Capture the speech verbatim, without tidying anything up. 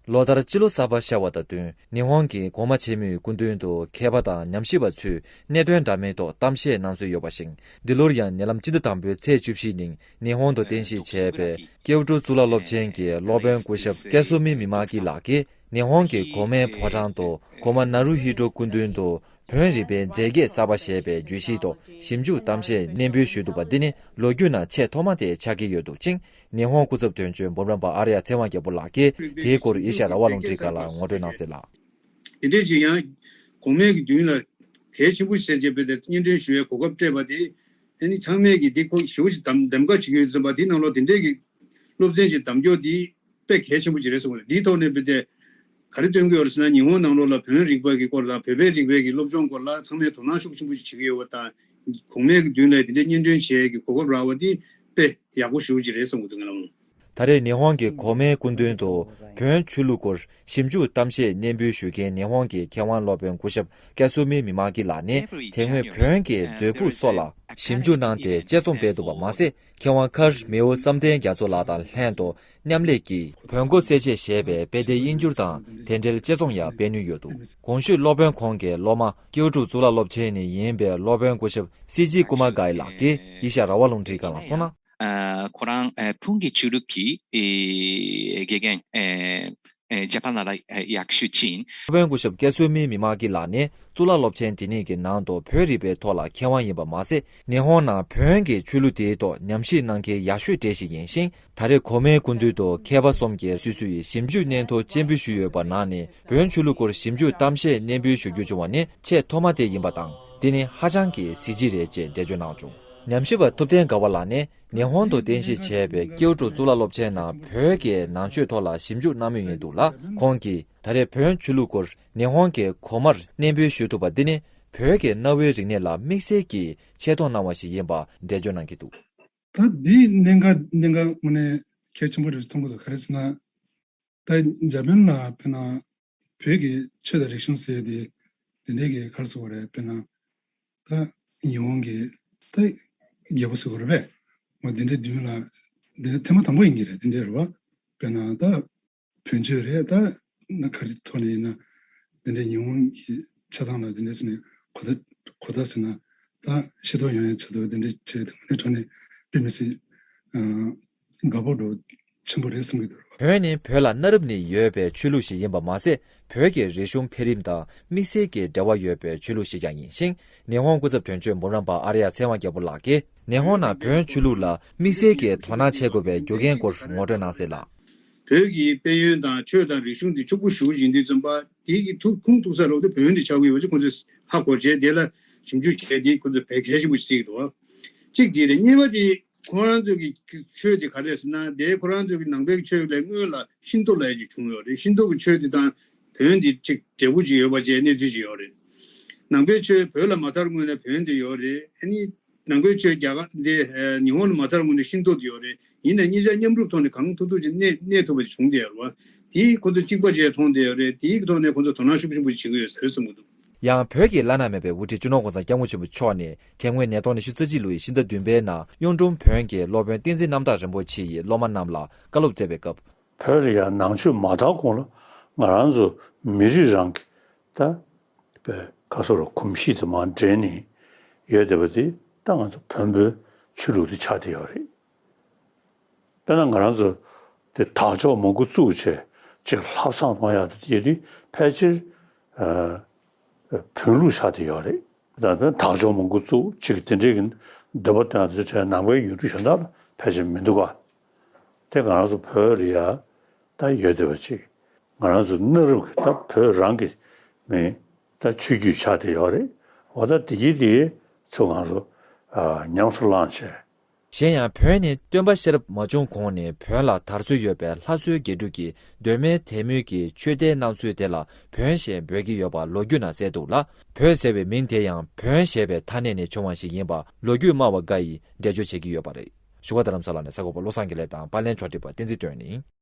ལོ་ལྟར་སྤྱི་ལོ་གསར་པ་ཤར་བ་དང་བསྟུན་ཉི་ཧོང་གི་གོང་མ་ཆེན་མོའི་སྐུ་མདུན་དུ་མཁས་པ་དང་ཉམས་ཞིབ་པ་ཚོས་གནད་དོན་འདྲ་མིན་ཐོག་གཏམ་བཤད་གནང་སྲོལ་ཡོད་པ་བཞིན། འདི་ལོར་ཡང་ཉེ་ལམ་སྤྱི་ཟླ་དང་པོའི་ཚེས་བཅུ་བཞི་ཉིན་ཉི་ཧོང་དུ་རྟེན་གཞི་བྱས་པའི་ཀེའུ་ཀྲུའུ་གཙུག་ལག་སློབ་ཆེན་གྱི་སློབ་དཔོན་སྐུ་ཞབས་ཀེ་སོ་མི་མི་མ་ཀི་ལགས་ཀྱིས། ཉི་ཧོང་གི་གོང་མའི་ཕོ་བྲང་དུ་གོང་མ་ན་རུ་ཧི་ཏོ་སྐུ་མདུན་དུ་བོན་རིག་པའི་མཛེས་སྐད་གསར་པ་ཞེས་པའི་བརྗོད་གཞིའི་ཐོག་ཞིབ་འཇུག་གཏམ་བཤད་སྙན་འབུལ་ཞུས་འདུག་པ། འདི་ནི་ལོ་རྒྱུས་ནང་ཆེས་ཐོག་མ་དེ་ཆགས་ཀྱི་ཡོད་འདུག་ཅིང་། ཉི་ཧོང་སྐུ་ཚབ་དོན་གཅོད་འབུམ་རམས་པ་ཨར་ཡ་ཚེ་དབང་རྒྱལ་པོ་ལགས་ཀྱིས་དེའི་སྐོར་ཨེ་ཤ་ཡ་རང་དབང་རླུང་འཕྲིན་ཁང་ལ་ངོ་སྤྲོད་གནང་གསལ་ལ། དེ་འདྲས་ཅིག་ཡང་གོང་མའི་གི་མདུན་ལ་གལ་ཆེན་པོ་ཞིག་བྱས་པའི་དེ་སྙན་སྒྲོན་ཞུ་བའི་གོ་སྐབས་སྤྲད་པ་དེ། ཨ་ནི་ཚང་མས་ཀྱི་འདི་ཁོ་ཞེ་པོ་ཅིག་གདམ་གདམ་ག་བྱེད་ཀྱི་ཡོད་ཙམ་པ། དེའི་ནང་ལོགས་དེ་འདྲས་ཀྱི་སློབ་ཚན་ཅིག་གདམ་སྐྱོར་འདི་དཔེ་གལ་ཆེན་པོ་ཅིག་རེད་གསུངས་པ་རེད། འདིའི་ཐོག་ནས་བུ་དེ་ག་རེ་སྟོན་གྱི་ཡོད་རེད་ཟེར་ན། ཉི་ཧོང་ནང་ལོགས་ལ་བོན་རིག་པ་གི་སྐོར་དང་བོད་པའི་རིག་པའི་གི་སློབ་སྦྱོང་སྐོར་ལ་ཚང་མས་དོ་སྣང་ཤུགས་ཆེན་པོ་ཅིག་བྱེད་ཀྱི་ཡོད་པ་དང་། གོང་མའི་གི་མདུན་ལ་དེ་འདྲའི་སྙན་སྒྲོན་བྱེད་ཀྱི་གོ་སྐབས་རག་པ་འདི་དཔེ་ཡག་པོ་ཞེ་པོ་ཅིག་རེད་བསམ་གྱི་འདུག་ང་རང་། ད་རེས་ཉི་ཧོང་གི་གོང་མའི་སྐུ་མདུན་དུ་བོན་ཆོས་ལུགས་སྐོར་ཞིབ་འཇུག་གཏམ་བཤད་སྙན་འབུལ་ཞུ་མཁན་ཉི་ཧོང་གི་མཁས་དབང་སློབ་དཔོན་སྐུ་ཞབས་ཀ་སུ་མི་མི་མ་ཀི་ལགས་ནི། དེ་སྔོན་བོན་གྱི་མཛོད་ཕུགས་སོགས་ལ་ཞིབ་འཇུག་གནང་སྟེ་དཔྱད་རྩོམ་སྤེལ་འདུག་པ་མ་ཟད། མཁས་དབང་མཁར་མེའོ་བསམ་གཏན་རྒྱ་མཚོ་ལགས་དང་ལྷན་དུ་མཉམ་ལས་ཀྱིས་བོན་སྒོ་གསལ་བྱེད་ཞེས་པའི་དཔེ་དེབ་དབྱིན་བསྒྱུར་དང་དེ་འབྲེལ་དཔྱད་རྩོམ་ཡང་སྤེལ་ནུས་ཡོད་འདུག་གོང་ཞུས་སློབ་དཔོན་ཁོང་གི་སློབ་མ་ཀེའུ་ཀྲུའུ་གཙུག་ལག་སློབ་ཆེན་ནས་ཡིན་པའི་སློབ་དཔོན་སྐུ་ཞབས་སི་ཇི་ཀུ་མ་གྷའི་ལགས་ཀྱིས་ཨེ་ཤ་ཡ་རང་དབང་རླུང་འཕྲིན་ཁང་ལ་གསུངས་ན། ཨ། ཁོ་རང་ཨ་བོན་གྱི་ཆོས་ལུགས་ཀྱི་ཨེ་དགེ་རྒན་ཨེ་ཨེ་ཇ་པན་ལ་ཡག་ཤོས་ཅིག་ཡིན། སློབ་དཔོན་སྐུ་ཞབས་ཀ་སུ་མི་མི་མ་ཀི་ལགས་ནི་གཙུག་ལག་སློབ་ཆེན་དེ་ཉིད་ཀྱི་ནང་དུ་བོད་རིག་པའི་ཐོག་ལ་མཁས་དབང་ཡིན་པ་མ་ཟད། ཉི་ཧོང་ནང་བོན་གྱི་ཆོས་ལུགས་དེའི་ཐོག་ཉམས་ཞིབ་གནང་མཁན་ཡག་ཤོས་གྲས་ཤིག་ཡིན་ཞིང་། ད་རེས་གོང་མའི་སྐུ་མདུན་དུ་མཁས་པ་གསུམ་གྱིས་སོ་སོའི་ཞིབ་འཇུག་སྙན་ཐོ་སྤྱན་འབུལ་ཞུས་ཡོད་པ་ནང་ནས། བོན་ཆོས་ལུགས་སྐོར་ཞིབ་འཇུག་གཏམ་བཤད་སྙན་འབུལ་ཞུ་རྒྱུ་བྱུང་བ་ནི་ཆེས་ཐོག་མ་དེ་ཡིན་པ་དང་། འདི་ནི་ཧ་ཅང་གི་གཟི་བརྗིད་རེད་ཅེས་འགྲེལ་བརྗོད་གནང་བྱུང་། ཉམས་ཞིབ་པ་ཐུབ་བསྟན་དགའ་བ་ལགས་ནི་ཉི་ཧོང་དུ་རྟེན་གཞི་བྱས་པའི་ཀེའུ་ཀྲུའུ་གཙུག་ལག་སློབ་ཆེན་ནང་བོད་ཀྱི་ནང་ཆོས་ཐོག་ལ་ཞིབ་འཇུག་གནང་མུས་ཡིན་འདུག་ལ། ཁོང་གིས་ད་རེས་བོན་ཆོས་ལུགས་སྐོར་ཉི་ཧོང་གི་གོང་མར་སྙན་འབུལ་ཞུ་ཐུབ་པ་འདི་ནི་བོད་ཀྱི་གནའ་བོའི་རིག་གནས་ལ་དམིགས་བསལ་གྱིས་ཆེ་མཐོང་གནང་བ་ཞིག་ཡིན་པ་འགྲེལ་བརྗོད་གནང་གི་འདུག་ད་འདི་གནད་འགག་གནད་འགག་དངོས་གནས་གལ་ཆེན་པོ་རེད་མཐོང་གི་འདུག་ག་རེ་ཟེར་ན། ད་འཇར་པན་ལ་དཔེར་ན་བོད་ཀྱི་ཆོས་དང་རིག་གཞུང་ཟེར་དེ་དེ་འདྲའི་གི་ག་རེ་ཟེར་དགོས་རེད། དཔེར་ན་ད་ཉི་ཧོང་གི་ད་རྒྱལ་པོ་ཟེར་དགོས་རེད་པས། འོ་དེ་འདྲའི་མདུན་ལ་དེ་འདྲའི་ཐེངས་མ་དང་པོ་ཡིན་གྱི་རེད། དེ་འདྲའི་རེད་བ། དཔེར་ན་ད་བོན་ཆོས་རེད། ད་ན་ག་རེ་ཐོག་ནས་ཡིན་ན་དེ་འདྲའི་ཉི་ཧོང་གི་ཆ་ཚང་ལ་དེ་འདྲའི་ཟེར་ནས་གོ་བརྡ་གོ་བརྡ་ཟེར་ན་ད་ཤེས་རྟོགས་ཡོང་ཡ་ཆེད་དུ་དེ་འདྲའི་བྱས་དེ་ངོས་ནས་དྲང་གནས་དཔེ་མི་སྲིད་ཨ་དགའ་པོ་འགྲོ་ཆེན་པོ་རེད་བསམ་གྱི་འདུག་བོན་ནི་བོད་ལ་གནའ་རབས་ནས་ཡོད་པའི་ཆོས་ལུགས་ཤིག་ཡིན་པ་མ་ཟད། བོད་ཀྱི་རིག་གཞུང་འཕེལ་རིམ་དང་དམིགས་བསལ་གྱི་འབྲེལ་བ་ཡོད་པའི་ཆོས་ལུགས་ཤིག་ཀྱང་ཡིན་ཞིང་། ཉི་ཧོང་སྐུ་ཚབ་དོན་གཅོད་འབུམ་རམས་པ་ཨར་ཡ་ཚེ་དབང་རྒྱལ་པོ་ལགས་ཀྱིས་ཉི་ཧོང་ནང་བོན་ཆོས་ལུགས་ལ་དམིགས་བསལ་གྱི་དོ་སྣང་བྱེད་དགོས་པའི་རྒྱུ་རྐྱེན་སྐོར་ངོ་སྤྲོད་གནང་གསལ་ལ། བོད་ཀྱི་དཔལ་ཡོན་དང་ཆོས་དང་རིག་གཞུང་དེ་ཕྱུག་པོ་ཞེ་པོ་ཡིན་དུས་ཙམ་པ། དེ་གི་ཐུགས་ཁུངས་ཐུག་ས་རོགས་དེ་བོན་དེ་ཆགས་ཀྱི་ཡོད་པ་ཅིག་ཁོང་ཚོས་ཧ་གོ་བྱས། དེ་ལ་ཞིབ་འཇུག་བྱས་དེ་ཁོང་ཚོས་བོད་གལ་ཆེན་པོ་ཞིག་བརྩི་གི་འདུག་གཅིག་དེ་རེད། གཉིས་པ་དེ་ཁོ་རང་ཚོ་གི་ཆོས་དེ་ག་རེ་རེད་ཟེར་ན། དེ་ཁོ་རང་ཚོ་གི་ནང་པའི་ཆོས་ལས་སྔོན་ལ་ཤིན་ཏོ་ལབ་ཡ་ཅིག་བྱུང་ཡོད་རེད། ཤིན་ཏོ་གི་ཆོས་དེ་དང་བོན་དེ་ཅིག་འབྲས་བུ་ཅིག་ཡོད་པ་བཅས་གནས་ཚུལ་ཅིག་ཡོད་རེད། ནང་པའི་ཆོས་བོད་ལ་མ་དར་སྔོན་ལ་བོན་དེ་ཡོད་རེད། ཨ་ནི་ནང་པའི་ཆོས་རྒྱ་གར་འདི་ཨ་ཉི་ཧོང་ལ་མ་དར་སྔོན་ལ་ཤིན་ཏོ་དེ་ཡོད་རེད། ཡིན་ནའི་གཉིས་ཆ་མཉམ་རུབ་ཐོག་ནས་གང་ཐུབ་ཐུབ་ཅིག་གནས་གནས་ཐུབ་པ་ཅིག་བྱུང་བསྡད་ཡོད་རེད་བ། དེ་ཁོ་ཚོ་གཅིག་པ་བྱས་མཐོང་བསྡད་ཡོད་རེད། དེའི་ཐོག་ནས་ཁོ་ཚོ་དོ་སྣང་ཤུགས་ཆེན་པོ་བྱེད་ཀྱི་ཡོད་ཟེར་བསམ་གྱི་འདུག་ཡང་བོད་ཀྱི་བླ་ན་མེད་པའི་དབུ་ཁྲིད་སྤྱི་ནོར་༸གོང་ས་༸སྐྱབས་མགོན་ཆེན་པོ་མཆོག་ནས་དེ་སྔོན་ཉིས་སྟོང་ཉི་ཤུ་རྩ་གཅིག་ལོའི་ཕྱི་ཟླ་བདུན་པའི་ནང་གཡུང་དྲུང་བོན་གྱི་སློབ་དཔོན་བསྟན་འཛིན་རྣམ་དག་རིན་པོ་ཆེ་ཡི་སློབ་མ་རྣམས་ལ་བཀའ་སློབ་སྩལ་བའི་སྐབས། བོད་ལ་ཡང་ནང་ཆོས་མ་དར་གོང་ལ་ང་རང་ཚོ་མི་རིགས་རང་གི་ད་བོད་ཁ་སོ་རུ་གོམས་གཤིས་དེ་མར་འདྲེས་ནས་ཡོད་བསྡད་པ་དེ་ད་ང་ཚོ་བོན་པོའི་ཆོས་ལུགས་དེ་ཆགས་བསྡད་ཡོད་རེད། དཔེར་ན་ང་རང་ཚོ་དེ་དར་ལྕོག་མང་པོ་བཙུགས་བྱས་ཅིག་ལྷ་བསང་གཏོང་ཡག་དེ་དེ་ཕལ་ཆེར་ཨ་བོན་ལུགས་ཆགས་བསྡད་ཡོད་རེད། ད་ལྟ་དར་ལྕོག་མང་པོ་བཙུགས་ཅིག་དེ་འདྲའི་གི་འདོད་པ་བཏོན་ཡག་དེ་ཚོ་བྱས་ནང་པའི་ཡུལ་གྲུ་གཞན་དག་ལ་ཕལ་ཆེར་མི་འདུག་ག་དེ་ང་རང་ཚོ་བོད་ལ་ཡ་ད་ཡོད་བསྡད་པ་ཅིག་ང་རང་ཚོ་གནའ་རབས་ཀྱི་ད་བོད་རང་གི་མིང་ད་ཆོས་བརྒྱུད་ཆགས་བསྡད་ཡོད་རེད། འོ་ད་དེ་གི་དེ་ཚོ་ང་ཚོ་ཨ་ཉམས་སུ་བླངས་བྱས། གཞན་ཡང་བོན་ནི་སྟོན་པ་ཤེས་རབ་མ་བྱུང་གོང་ནས་བོན་ལ་དར་སྲོལ་ཡོད་པའི་ལྷ་གསོལ་དགེ་ཕྲུག་གི་གདོད་མའི་དད་མོས་ཀྱི་ཆོས་དད་སྣང་ཚུལ་དེ་ལ་བོན་ཞེས་འབོད་ཀྱི་ཡོད་པ་ལོ་རྒྱུས་ནང་གསལ་འདུག་ལ། བོན་ཟེར་བའི་མིང་དེ་ཡང་བོན་ཞེས་པའི་ཐ་སྙད་ནས་བྱུང་བ་ཞིག་ཡིན་པ་ལོ་རྒྱུས་སྨྲ་བ་འགའ་ཡིས་འགྲེལ་བརྗོད་བྱེད་ཀྱི་ཡོད་པ་རེད། བཞུགས་སྒར་རྡ་རམ་ས་ལ་ནས་གསར་འགོད་པ་བློ་བཟང་དགེ་ལེགས་དང་པར་ལེན་ཕྱོགས་སྒྲིག་པ་བསྟན་འཛིན་དོན་གླིང་།